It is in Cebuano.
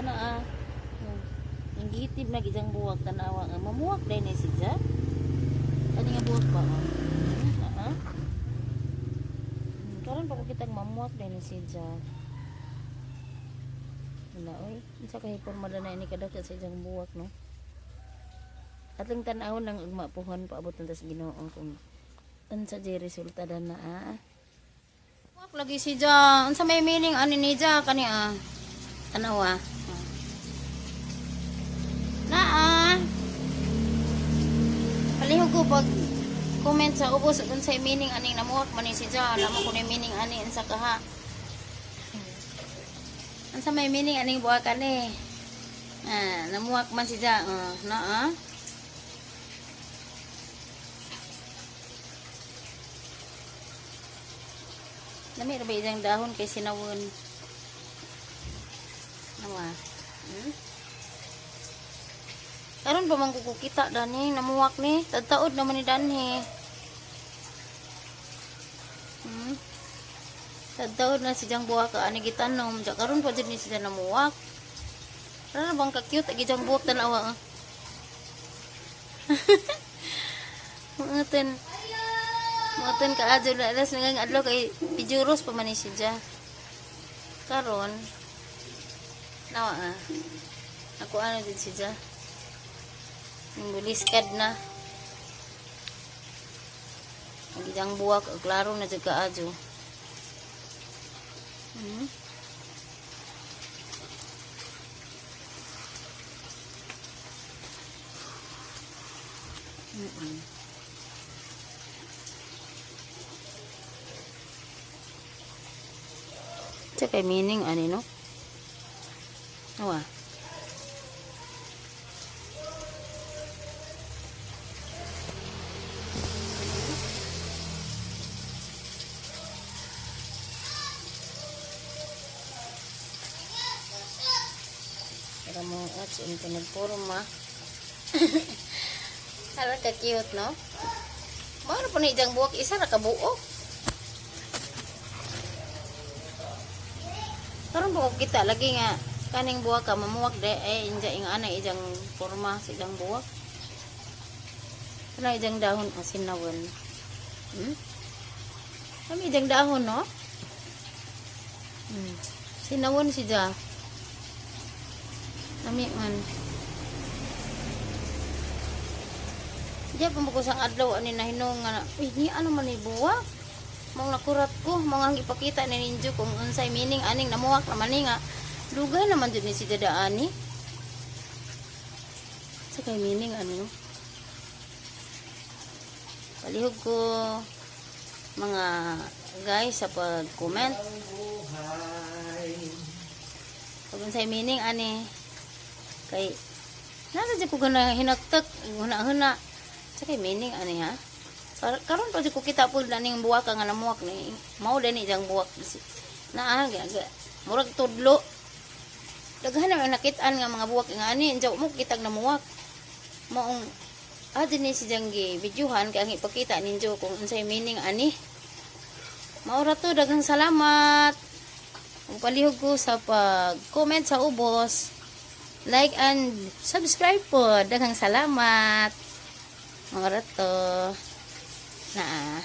siya na ah. Ang gitib na gijang buwak tanawa nga mamuwak dai ni siya. Kani nga buwak ba oh. Ah. Karon pa ko kitang mamuwak dai ni siya. Wala oy, unsa kay porma na ini kadako sa ijang buwak, no? Atong tan-awon lang ugma puhon paabot ta sa Ginoo kung unsa jay resulta na ah. Buwak lagi si Ja. Unsa may meaning ani ni Ja kani ah? Tanawa. Naa. Palihog ko pag comment sa ubos ug unsay meaning aning namuwak man ni si Ja. Alam mo kung may meaning ani unsa ka ha. Unsa may meaning aning buwak ani? Ah, namuwak man si Ja. Naa. Lami ra ba isang dahon kay sinawon. Nawa. Karon pa man ko kita dani namuwak ni. Tadtaod naman ni danhi. Tadtaod na si Jang buwak ka ani gitanom. Ja karon pa jud ni siya namuwak. Para bang ka-cute agi jang buwak tan-awa. Ah. Muuten. Muuten ka adyo na alas ngang adlaw kay pijuros pa man ni siya. Karon nawa ah. Ako ano din siya. Buliskad na. Ang ijang buwak, klaro na jud kaadyo. Sa kay meaning ani no? Awa. Para mo at sa internet forma. Ara ka cute no? Mao po ni ijang buwak isa ra ka buok. Karon ba ko kita lagi nga kaning buwak ka mamuwak de eh inja ing ana ijang forma sa ijang buwak. Kana ijang dahon asin nawon. Kami ijang dahon no? Sinawon siya. Nami man. Diya pa mo ko sang adlaw ani nahinong nga uy ni ano man ni buwak. Mong nakurat ko, mong ang ipakita ni ninyo kung unsay meaning aning namuwak naman ni nga dugay naman jud ni si Dada ani. Sa kay meaning ano no? Palihog ko mga guys sa pag-comment. Pag unsay meaning ani kay nasa jud ko gana hinaktak huna-huna sa kay meaning ani ha. Karon pa jud ko kita pud aning buwak nga namuwak ni mao dani jang buwak naa murag tudlo. Daghan na nakit-an nga mga buwak nga ani injaw mo kitag namuwak. Maong adi ni si jang gi videohan kay ang ipakita ninyo kung unsay meaning ani. Mao ra to, daghang salamat. Ug palihog ko sa pag-comment sa ubos. Like and subscribe po. Daghang salamat. Mao ra to. Naa.